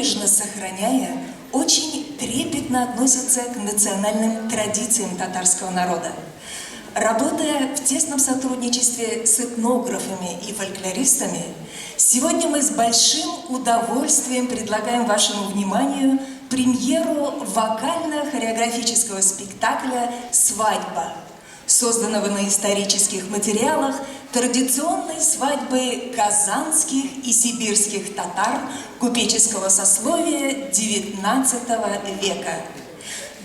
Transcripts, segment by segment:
бережно сохраняя, очень трепетно относятся к национальным традициям татарского народа. Работая в тесном сотрудничестве с этнографами и фольклористами, сегодня мы с большим удовольствием предлагаем вашему вниманию премьеру вокально-хореографического спектакля «Свадьба», созданного на исторических материалах традиционной свадьбы казанских и сибирских татар купеческого сословия XIX века.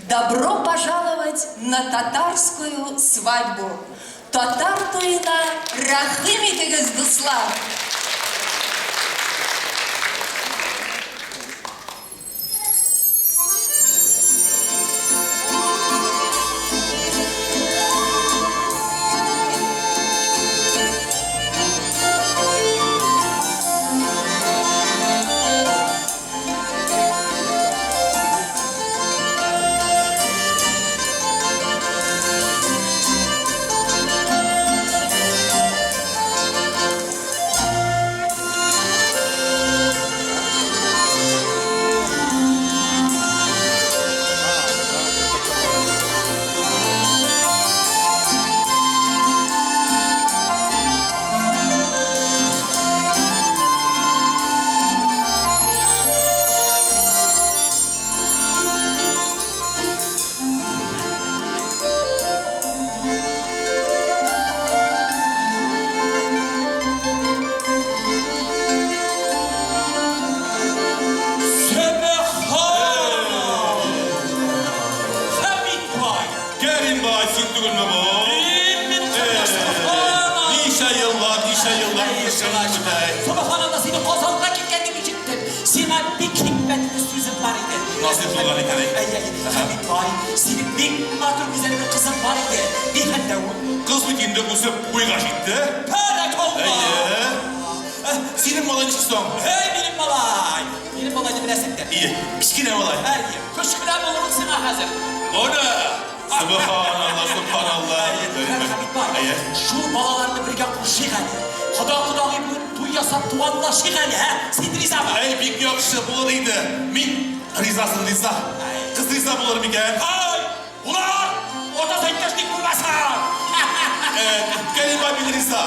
Добро пожаловать на татарскую свадьбу! Татар туена рәхим итегез, дуслар! Хәмит бай! Кәрим бай, син түгелме бу? Мин кардаш, Субханалла! Ничә еллар, ничә еллар күрешкән үтәй. Субханалла, сине Казанга киткән дип ишеттем. Сиңа бик хикмәтле сүзем бар иде. Насыйп булган икән, әй. Әй, әй, Хәмит бай, синең бик матур гүзәл бер кызың бар иде. Ни хәлдә ул? Кыз бит инде үсеп буйга җитте. Бәрәкалла! Әйе. Синең малай ничек соң? Эй, минем малай! Минем малайны беләсең дә. Ие, кечкенә малай. Әйе, көч кенә булыр ул сиңа хәзер. Моны! Субханалла, субханалла. Хәмит бай, Әйе. шул балаларны бергә кушыйк әле. Кода-кодагый булып туй ясап туганлашыйк әле, ә? Син ризамы? Әй, бик яхшы булыр иде. Мин ризасын риза. Кыз риза булыр микән? Ай! Улар! Атасы әйткәч ник булмасын? Кәрим бай мин риза.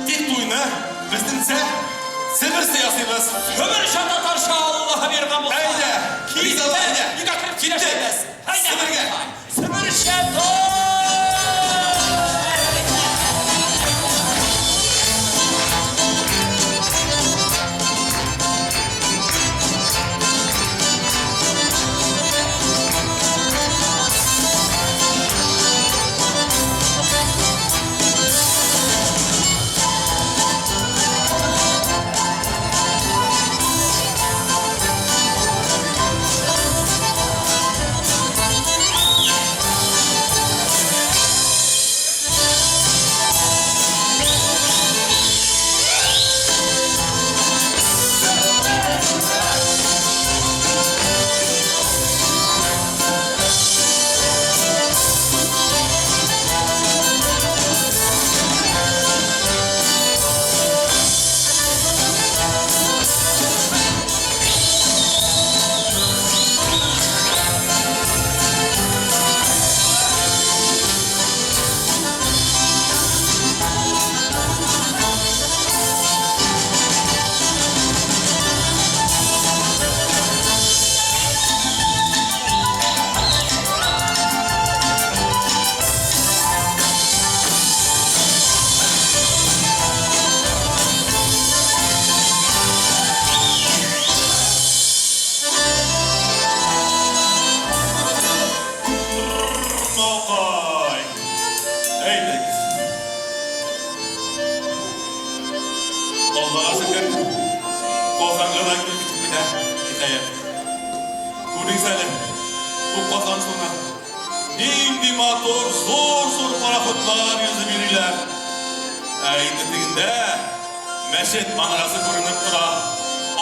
Тик туйны безнеңчә Себерсә ясыйбыз. Себерчә татарча Аллаһы биргән булса. Әйдә, ризалар, әйдә. Өйгә кереп сөйләшәбез. Әйдә, Себергә. Себерчә туй! Малкай! Әйдәгез. Аллага шөкер, Казанга да килеп җиттек менә, ниһаять. Күрегез әле, бу Казан суны. Нинди матур, зур-зур пароходлар йөзеп йөриләр. Ә инде тегендә мәчет манарасы күренеп тора.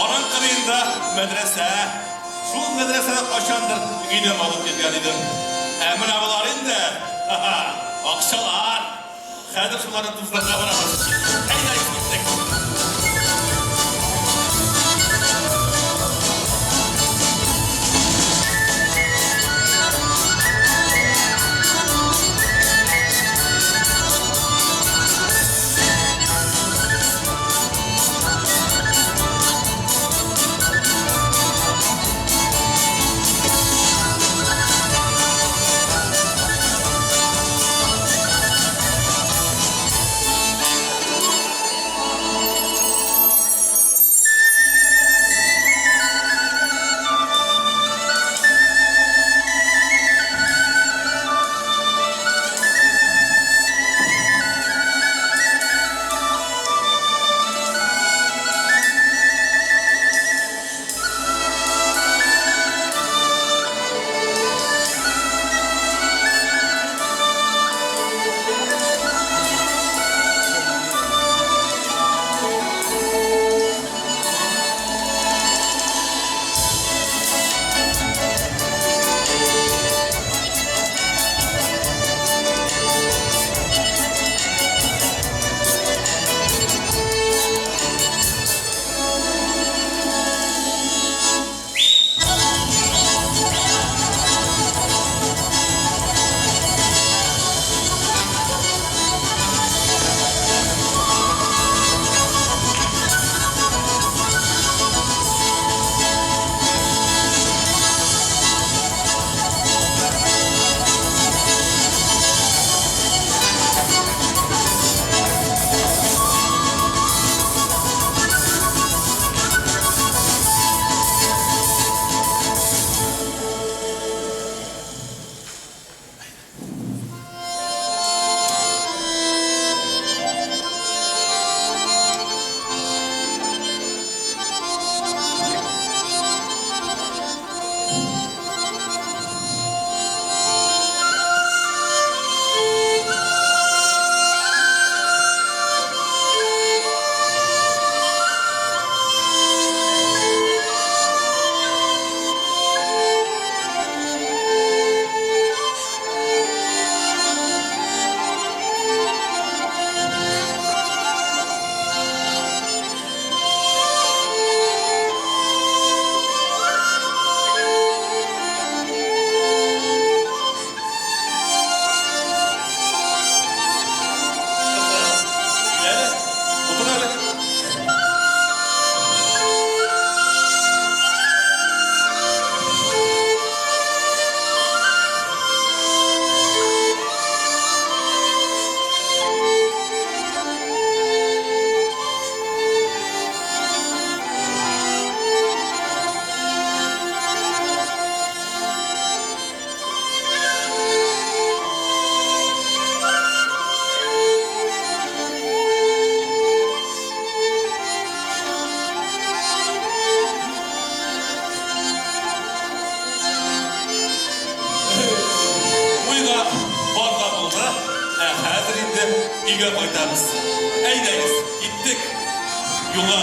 Аның кырыенда мәдрәсә. Шул мәдрәсәдә кайчандыр гыйлем алып килгән идем. Ә менә болар инде, акчалар. Хәзер шуларны туздырырга барабыз. Әйдәгез, киттек. Әйдәгез, киттек юлга.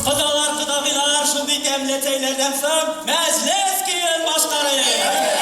Кодалар, кодагыйлар, шундый тәмле чәйләрдән соң мәҗлес көен башкарыйк.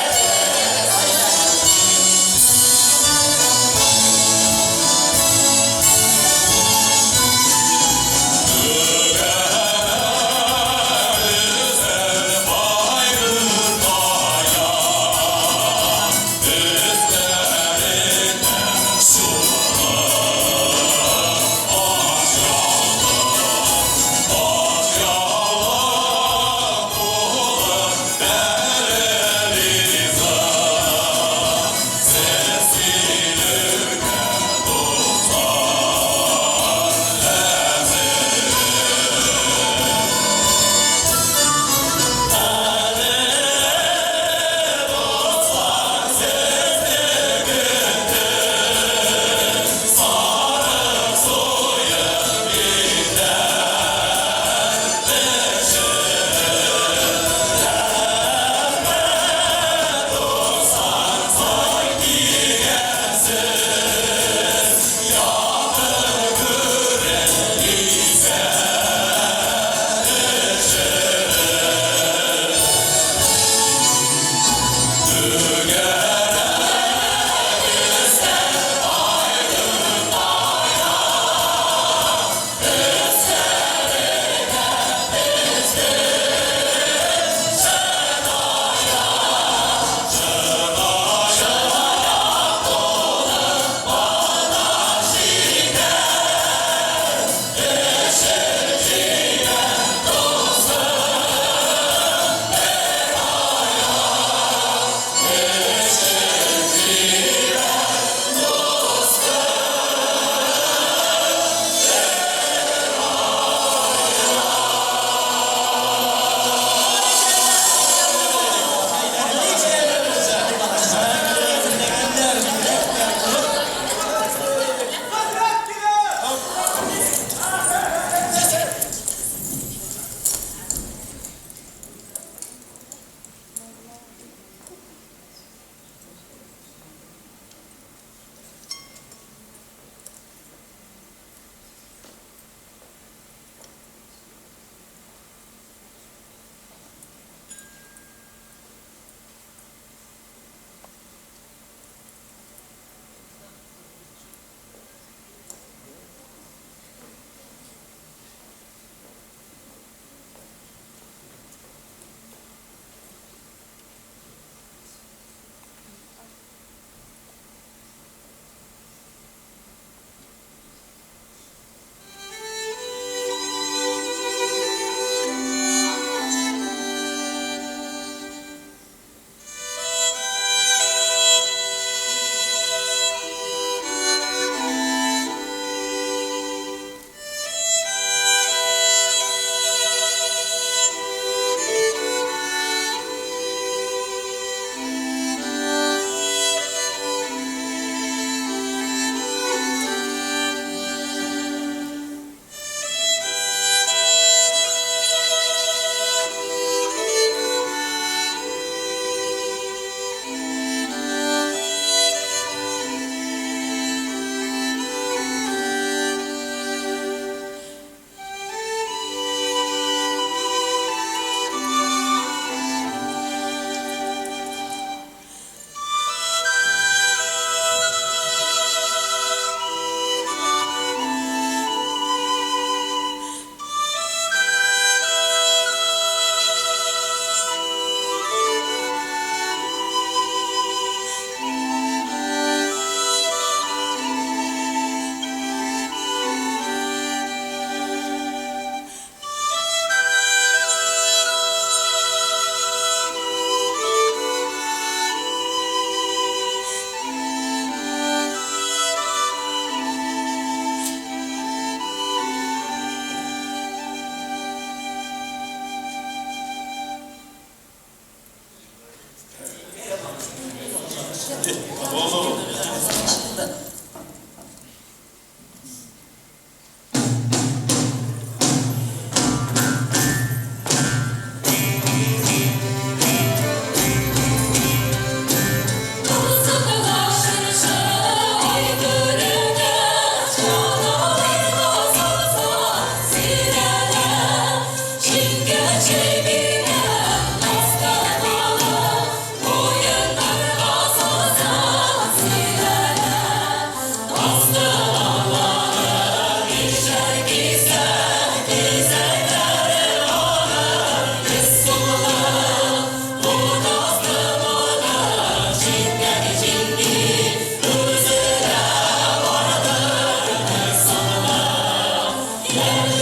Oh.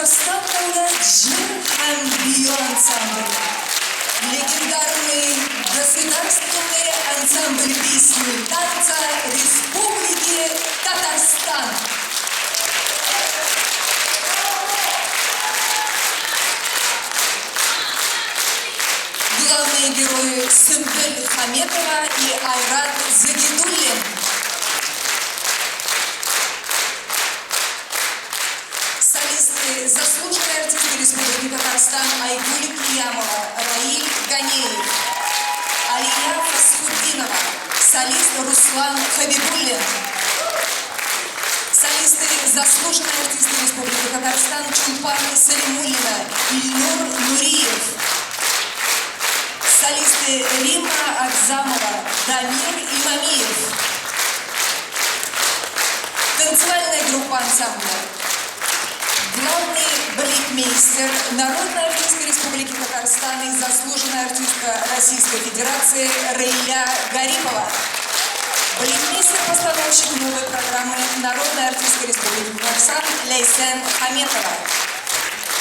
Татарстан дәүләт җыр һәм бию ансамбле, легендарный государственный ансамбль песни и танца Республики Татарстан. Главные герои Сөмбел Хаметова и Айрат Загидуллин. Солисты, заслуженные артисты Республики Татарстан Айгуль Киямова, Раиль Ганеев, Алия Фасхутдинова, солист Руслан Хабибуллин. Солисты, заслуженные артисты Республики Татарстан Чулпан Салимуллина, Ильнур Нуриев. Солисты Римма Агзамова, Дамир Имамиев. Танцевальная группа ансамбля. Главный балетмейстер, народная артистка Республики Татарстан и заслуженная артистка Российской Федерации Раиля Гарипова. Балетмейстер-постановщик новой программы народная артистка Республики Татарстан Лейсен Хаметова.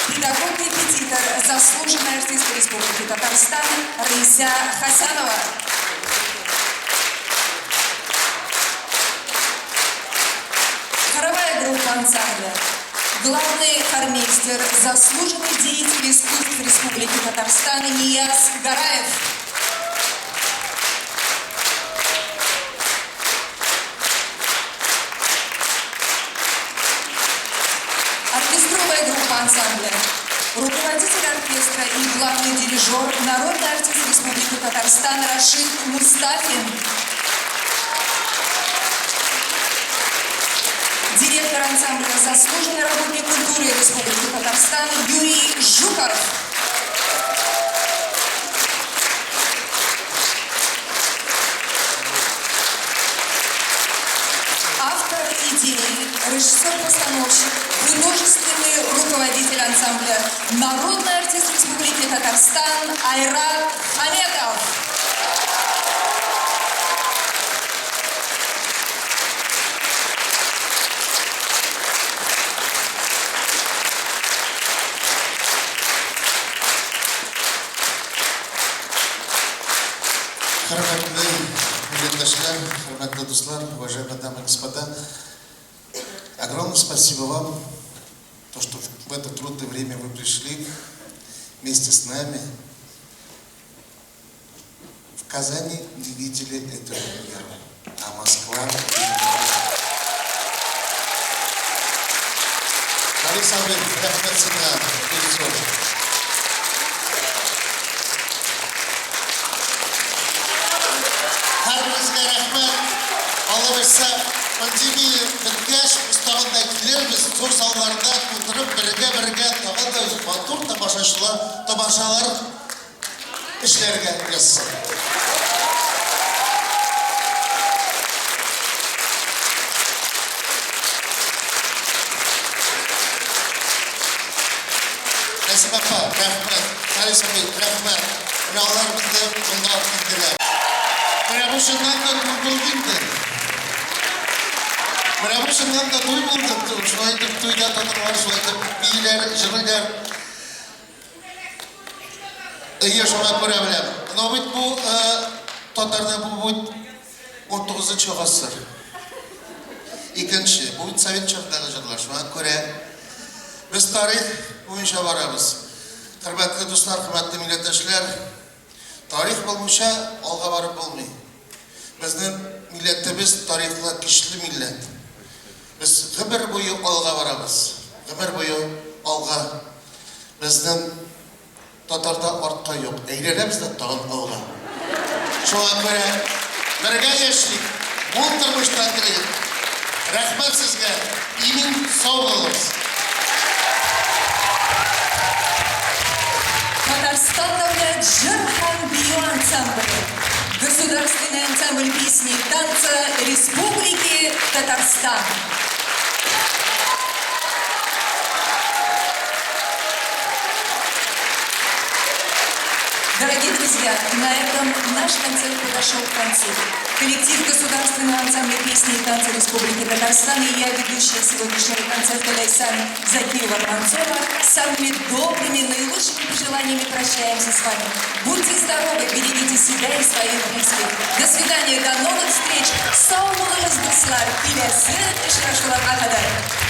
Педагог-репетитор, заслуженная артистка Республики Татарстан Раиса Хасанова. Хоровая группа ансамбля. Главный хормейстер, заслуженный деятель искусств Республики Татарстан Нияз Гараев. Оркестровая группа ансамбля. Руководитель оркестра и главный дирижер, народный артист Республики Татарстан Рашид Мустафин. Директор ансамбля, заслуженный работник культуры Республики Татарстан Юрий Жуков. Автор идеи, режиссер-постановщик, художественный руководитель ансамбля, народный артист Республики Татарстан Айрат Хаметов. Хөрмәтле милләттәшләр, хөрмәтле дуслар, уважаемые дамы и господа, огромное спасибо вам, то, что в это трудное время вы пришли вместе с нами. В Казани не видели эту премьеру, а Москва видела. Харис абый, рәхмәт сиңа, бик зур. Һәрберегезгә рәхмәт. Алла боерса, пандемия беткәч, без тагын да килербез, зур залларда тутырып, бергә-бергә тагын да матур тамашачылар, тамашалар эшләргә язсын. Нәсимә апа, рәхмәт. Харис абый, рәхмәт. Менә алар безне монда алып килделәр. Менә бу чыннан да туй булды инде. Менә бу чыннан да туй булды. Шулай итеп туйда татарлар шулай итеп бииләр, җырлыйлар. Әйе, шуңа күрә беләм. Но бит бу татарда бу бит 19 гасыр. Икенче, бу бит совет чорындагы җырлар. Шуңа күрә без тарих буенча барабыз. Хөрмәтле дуслар, хөрмәтле милләттәшләр, тарих булмыйча алга барып булмый. Безнең милләтебез тарихлы, көчле милләт. Без гомер буе алга барабыз. Гомер буе алга. Безнең татарда артка юк. Әйләнәбез дә тагын алга. Шуңа күрә бергә яшик, мул тормышта телик. Рәхмәт сезгә, имин сау булыгыз. Татарстан дәүләт җыр һәм бию ансамбле. Государственный ансамбль песни и танца Республики Татарстан. Дорогие друзья, на этом наш концерт подошел к концу. Коллектив Государственного ансамбля песни и танца Республики Татарстан и я, ведущая сегодняшнего концерта Ляйсан Закиева-Романцова, самыми добрыми, наилучшими пожеланиями прощаемся с вами. Будьте здоровы, берегите себя и своих близких. До свидания, до новых встреч. Сау булыгыз, дуслар, киләсе очрашуларга кадәр.